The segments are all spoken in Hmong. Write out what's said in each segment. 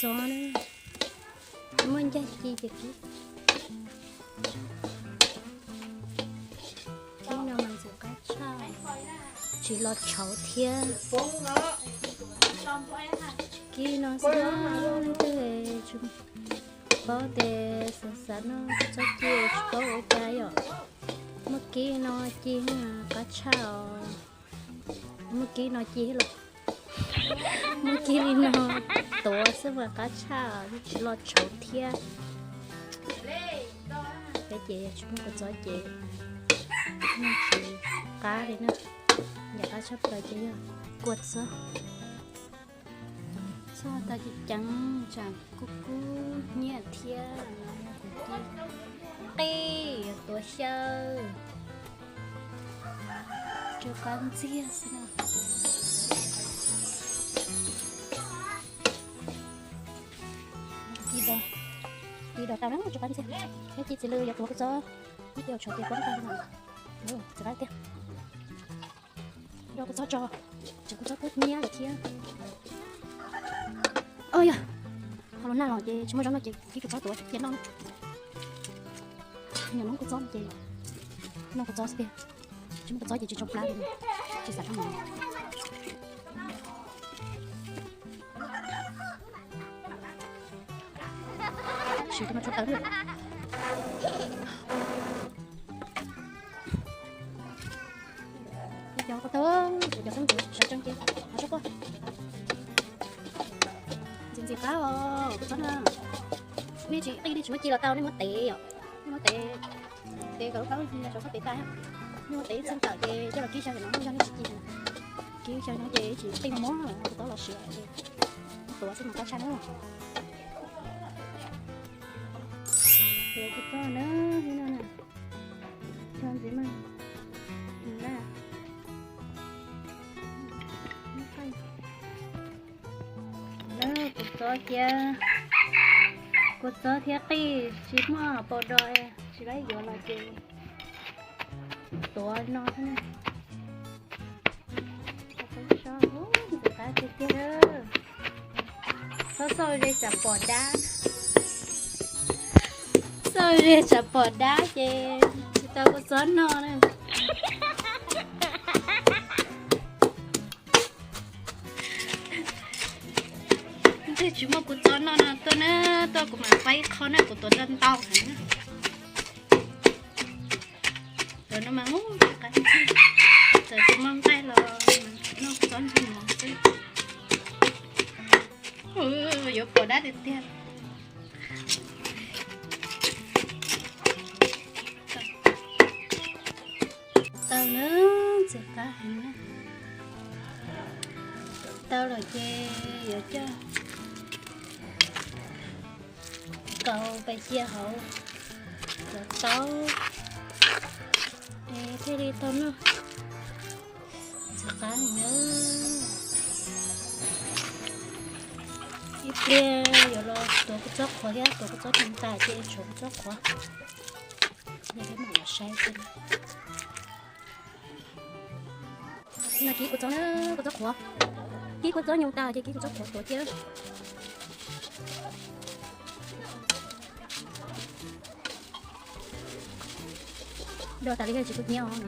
Txob na, muaj ncaj ci ces kib. Kib no mas ntxim qab tshaj, tsis los tshauv thiab. Kib no xwb, leej twg tsis paub tias xav xav noj txob ci tsis paub ua cas yom. Muaj kib no ci qab tshaj os. Muaj kib no ci los, muaj kib li no tuav xwb mas qab tshaj, tsis los tshauv thiab. Peb ces tsis muaj kua txob ces noj tsis qab li na. Yam qab tshaj plaws ces yog kua txob. Txog tau ceev ceev tsam kub kub hnyiab thiab, qij tuav xyaw, tsw qab ntxiag xwb na. Ci do, ci do tau na, tsw qab ntxiag. Peb ci txiv lw yuav tuav kua txob, ib co tshuav ces kuab tau na. Txiv qab tiag. Do kua txob tso, tseem kua txob kuab hnyiab lawm thiab. Yog ho los nag los ces tsis muaj zaub noj ces kib kua txob tuav cia noj na. Nyuam noob kua txob ces noj kua txob xwb tiag, tsis muaj kua txob ces tsis tsau plab li, tsis xav rau mov. Siv rau no tso taw thiab. Cov kua txob, cov khaub ncaws sawv tsees ces ho sab quaj. Ntxim ntxim qab os kua txob na. Nej tsis qij nej tsis muab ci los tau, nej muab tev yom, nej muab tev, tev kom lub plab lub hli sawv txog tev tas, nej muab tev txheej tawm ces coj los kib xyaw no, yog nej tsis ci, kib xyaw no ces tsis qij no mob kua txob los siav ces tuav xwb mas qab tshaj na. Tuav kua txob na, no na, tso ntxiv mas, na, kua txob thiab, kua txob thiab qij tsis muaj paus do, tsis laib yuav los ces tuav no xwb na. Ntxim qab tiag tiag. Txhob xauj ze tsam pom dab, xauj ze tsam pom dab ces tsis tau kua txob noj na. Twb tsis muaj kua txob noj no tuaj na, tuaj kuv mam faib qho na, kuv tuav ntau ntau heev na. Tuav no mas qab ntxhib, txawm tsis muaj nqaij los noj txob ntxhib mov xwb. Yuav pom dab tiag tiag. Tau na, ntxim qab heev na. Tau lawm ces yuav coj kaus pais cia hauv cov taub es thiaj li tau noj. Ntxim qab heev na. Ib pliag yuav los tuav kua txob qhuav thiab, tuav kua txob nyoos tas ces tshuav kua txob qhuav. Yog peb mam los saib xwb. No kib kua txob, kua txob qhuav. Kib kua txob nyoos tas ces kib kua txob qhuav tuav cia. Do tas li tsis tu hnyiab os.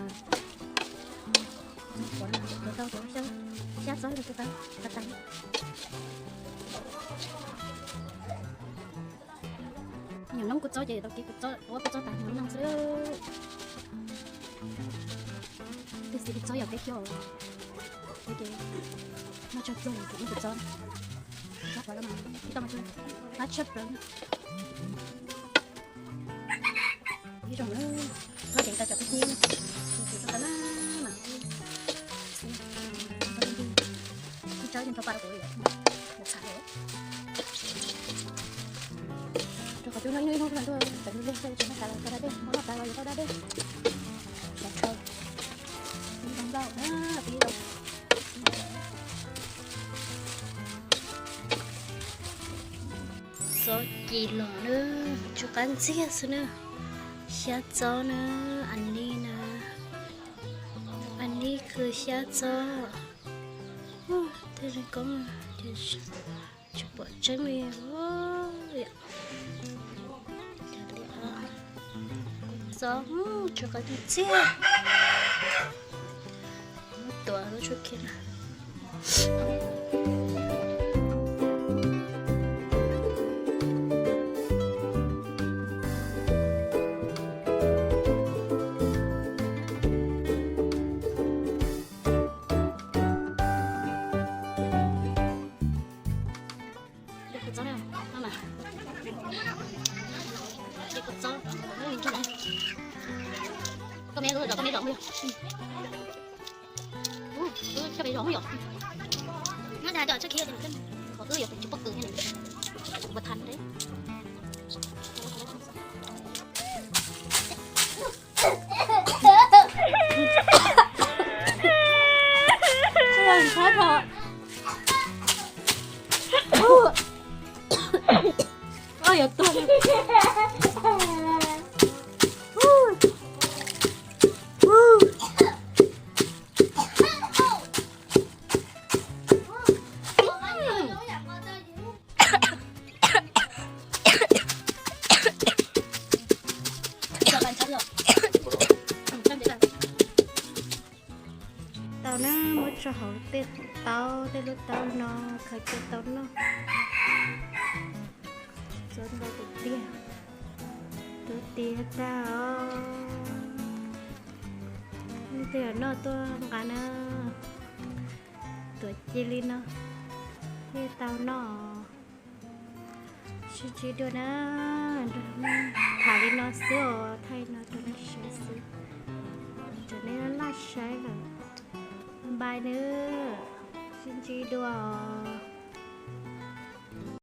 Qhuav no tuav tau, tuav xyab txob rau kuv qab qab tas. Nyuam noob kua txob ces tau kib kua txob, ua kua txob tas nyuam noob xwb. Twb txiv kua txob yog peb coj, ces noj tsawg pluag ces noj kua txob. Kua txob qhuav no mas ib toj mas tsawg, qab tshaj plaws. Ib zaug na, txhob deev tau cov kub hnyiab, tus tus txog tau na mas ib tsawb yeej tau pa rau kuv li, kuv khav li. Rau qhov cub no ib hnub hnub ntuj tawm lug lug tsis noj tas los tau da dej, muab noj tas los yuav tau da dej. Sawv dhau, ib zaug npauj na, pib zaug. Txob ci los na, tsw qab ntxiag xwb na. Xyab txob na, a nib na, a nib khw xyab txob. Tej zeeg koob ces Tsis pom tseeb li. Txo, tsis qab txiag. Muab tuav lub tshub khiv na. Koj me, koj me zov, koj me zov yog. Koj me zov yog. Qhov wb yog pem tsis pob kws thiab, ua than thiab. Oj, yuav tuag li. Tau na, muab tso hauv tej taub, tej lub taub no, khaws coj tau noj. Txob ntau tiag tiag, tu tiav tag os. Leej twg noj tuaj nqa na, tuav cia li no thiaj tau noj. Sib ntsib dua na, nrog nej tham li no xwb os, thaij no rau nej saib xwb. Thaum nej laj saib lawm, bye nawb, sib ntsib dua os.